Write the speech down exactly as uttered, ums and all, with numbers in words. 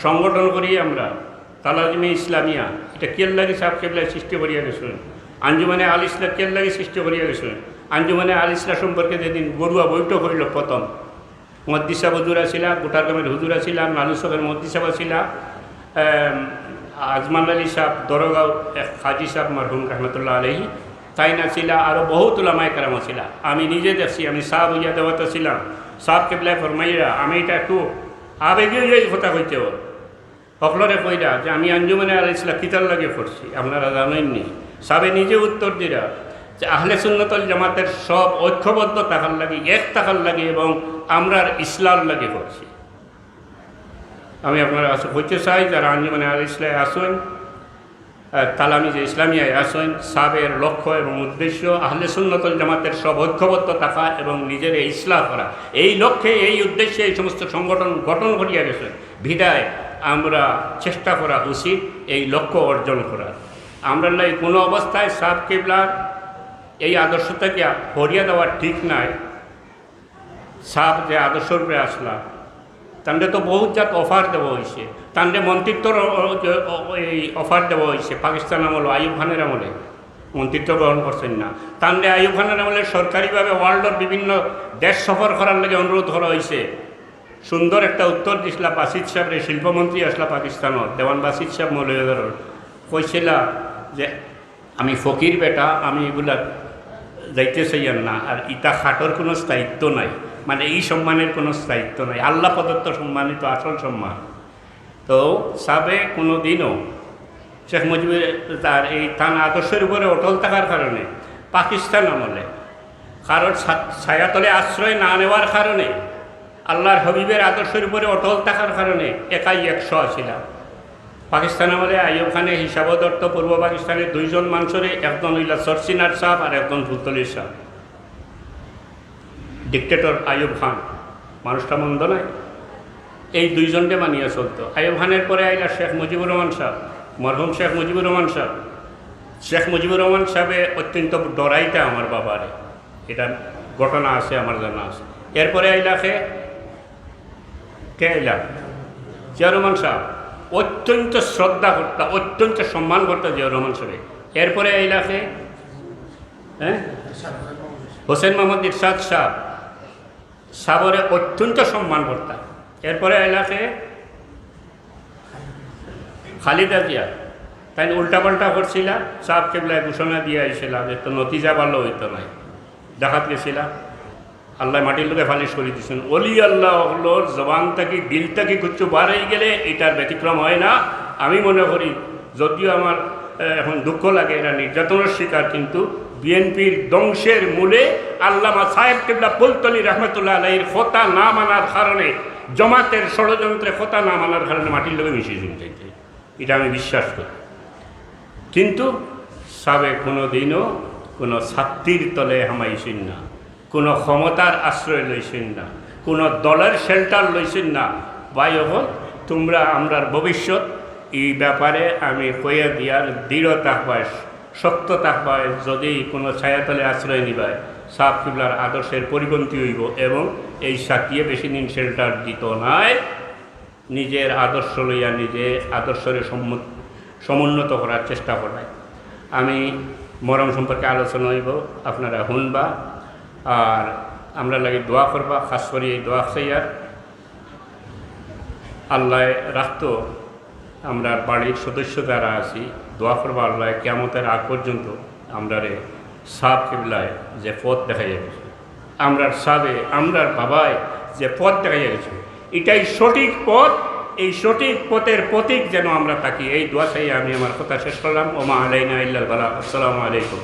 সংগঠন করি আমরা, তালাজিমে ইসলামিয়া, ইটা কিয়ার লাগি সাব কিবলায় সৃষ্টি করিয়া গেছইন? আঞ্জুমানে আল ইসলাহ কিয়ার লাগি সৃষ্টি করিয়া গেছইন? আঞ্জুমানে আল ইসলাহ সম্পর্কে যেদিন গড়ুয়া বৈঠক অইলো প্রথম, মদ্দি সাব হুজুর আছিলা, গুটারগামের হুজুর আছিলা, নালু সাবের মদ্দি সাব আছিলা, এম, আজমান আলী সাব, দরগাঁও এক কাজী সাব মরহুম রহমতুল্লাহ আলাইহি, তাইন আছিলা, আরো বহুত উলামায়ে কেরাম আছিলা। আমি নিজে দেখছি, আমি সাব অইয়া দেওয়াত আছিলাম। সাব কিবলায় ফরমাইরা, আমি ইটা একটু আবেগী অইয়া ই কথা কইতে অর। হকলরে কইরা যে আমি আঞ্জুমানে আল ইসলাহ কিতার লাগি করছি, আপনারা জানইন নি? সাবে নিজে উত্তর দিরা যে আহলে সুন্নাত ওয়াল জামাতের সব ঐক্যবদ্ধ থাকার লাগি, এক থাকার লাগি এবং আমরার ইসলাহর লাগি করছি। আমি আপনারার কাছে কইতে চাই, যারা আঞ্জুমানে আল ইসলাহে আছইন, আহ, তালামিজে ইসলামিয়ায় আছইন, সাবের লক্ষ্য এবং উদ্দেশ্য আহলে সুন্নাত ওয়াল জামাতের সব ঐক্যবদ্ধ থাকা এবং নিজেরে ইসলাহ করা। এই লক্ষ্যে, এই উদ্দেশ্যে এই সমস্ত সংগঠন গঠন করিয়া গেছে। বিধায় আমরা চেষ্টা করা উচিত এই লক্ষ্য অর্জন করার। আমরার লাগি কোনো অবস্থায় সাব কিবলার এই আদর্শ থাকি হরিয়া দেওয়া ঠিক নায়। সাব যে আদর্শর উপরে আছলা, তানরে তো বহুত জাত offer দেওয়া অইছে, তানরে মন্ত্রিত্বর অ-, অ-, অ-, এই offer দেওয়া অইছে পাকিস্তান আমলো, আইয়ুব খানের আমলে মন্ত্রিত্ব গ্রহণ করছইন না। তানরে আইয়ুব খানের আমলে সরকারিভাবে ওয়ার্ল্ডর বিভিন্ন দেশ সফর করার লাগি অনুরোধ করা অইছে। সুন্দর একটা উত্তর দিছলা বাসিত সাবরে, শিল্পমন্ত্রী আছলা পাকিস্তানর, দেওয়ান বাসিত সাব মৌলভীবাজারর, কইছিলা যে আমি ফকির বেটা, আমি ইগুলা যাইতে চাইয়ার না। আর ইতা খাটর কোনো স্থায়িত্ব নাই, মানে ই সম্মানের কোনো স্থায়িত্ব নাই। আল্লাহ প্রদত্ত সম্মানই তো আসল সম্মান। তো সাবে কোনো দিনও শেখ মুজিবুর তার এই তান আদর্শের উপরে অটল থাকার কারণে পাকিস্তান আমলে কারোর ছা-, ছায়াতলে আশ্রয় না নেওয়ার কারণে, আল্লাহর হাবিবের আদর্শের উপরে অটল থাকার কারণে একাই একশো আছিলা। পাকিস্তান আমলে আইয়ুব খানে হিসাবও ধরতো পূর্ব পাকিস্তানের দুইজন মানুষরে, একজন অইলা সরসিনার সাব আর একজন ফুলতলির সাব। ডিক্টেটর আইয়ুব খান, মানুষটা মন্দ নায়, এই দুইজনরে মানিয়া চলতো। আইয়ুব খানের পরে আইলা শেখ মুজিবুর রহমান সাব, মরহুম শেখ মুজিবুর রহমান সাব। শেখ মুজিবুর রহমান সাবে অত্যন্ত ডরাইতা আমার বাবারে, এটা ঘটনা আছে, আমার জানা আছে। এরপরে আইলা কে, কে আইলা? জিয়াউর রহমান সাব, অত্যন্ত শ্রদ্ধা করতা, অত্যন্ত সম্মান করতা জিয়াউর রহমান সাবে। এরপরে আইলা কে? হ্যাঁ, হোসেন মোহাম্মদ ইরশাদ সাব, সাবরে অত্যন্ত সম্মান করতা। এরপরে আইলা কে? খালিদা জিয়া। তাইন উল্টাপাল্টা করছিলা, সাব কিবলায় ঘোষণা দিয়া আইছিলা যে তো নতিজা ভালো অইতো নায়, ডাকাত গেছিলা, আল্লায় মাটির লগে ফালিশ করি দিছইন। অলি আল্লাহ অকলর জবান থাকি, দিল থাকি কিচ্ছু বার অই গেলে এটার ব্যতিক্রম হয় না। আমি মনে করি, যদিও আমার, আহ, এখন দুঃখ লাগে, এরা নির্যাতনের শিকার, কিন্তু বিএনপির ধ্বংসের মূলে আল্লামা সাহেব কিবলা ফুলতলি রহমতুল্লাহ আলাইহির কথা না মানার কারণে, জমাতের ষড়যন্ত্রে কথা না মানার কারণে মাটির লগে মিশে যাইতে, এটা আমি বিশ্বাস করি। কিন্তু সাবে কোনো দিনও কোনো ছাত্তির তলে হামাইছইন না, কোনো ক্ষমতার আশ্রয় লইছইন না, কোনো দলের শেল্টার লইছইন না। ভাই অকল, তুমরা আমরার ভবিষ্যৎ, এই ব্যাপারে আমি কইয়া দিয়ার দৃঢ় থাকবায়, শক্ত থাকবায়। যদি কোনো ছায়াতলে আশ্রয় নিবায়, সাব কিবলার আদর্শের পরিপন্থী অইবো এবং এই ছাত্তিয়ে বেশি দিন শেল্টার দিতো নায়। নিজের আদর্শ লইয়া নিজে আদর্শরে সম্মত-, সমুন্নত করার চেষ্টা করবায়। আমি মরম সম্পর্কে আলোচনা অইবো, আপনারা হুনবা, আর আমরার লাগি দোয়া করবা, খাস করি এই দোয়া চাইয়ার আল্লায় রাখতো। আমরার বাড়ির সদস্য যারা আছি, দোয়া করবা আল্লায় কিয়ামতের আগ পর্যন্ত আমরারে সাব কিবলায় যে পথ দেখাইয়া গেছে, আমরার সাবে, আমরার বাবায় যে পথ দেখাইয়া গেছে, এটাই সঠিক পথ। এই সঠিক পথের পথিক যেন আমরা থাকি, এই দোয়া চাইয়া আমি আমার কথা শেষ করলাম। ওমা আলাইনা ইল্লাল বালাগ। আসসালামু আলাইকুম।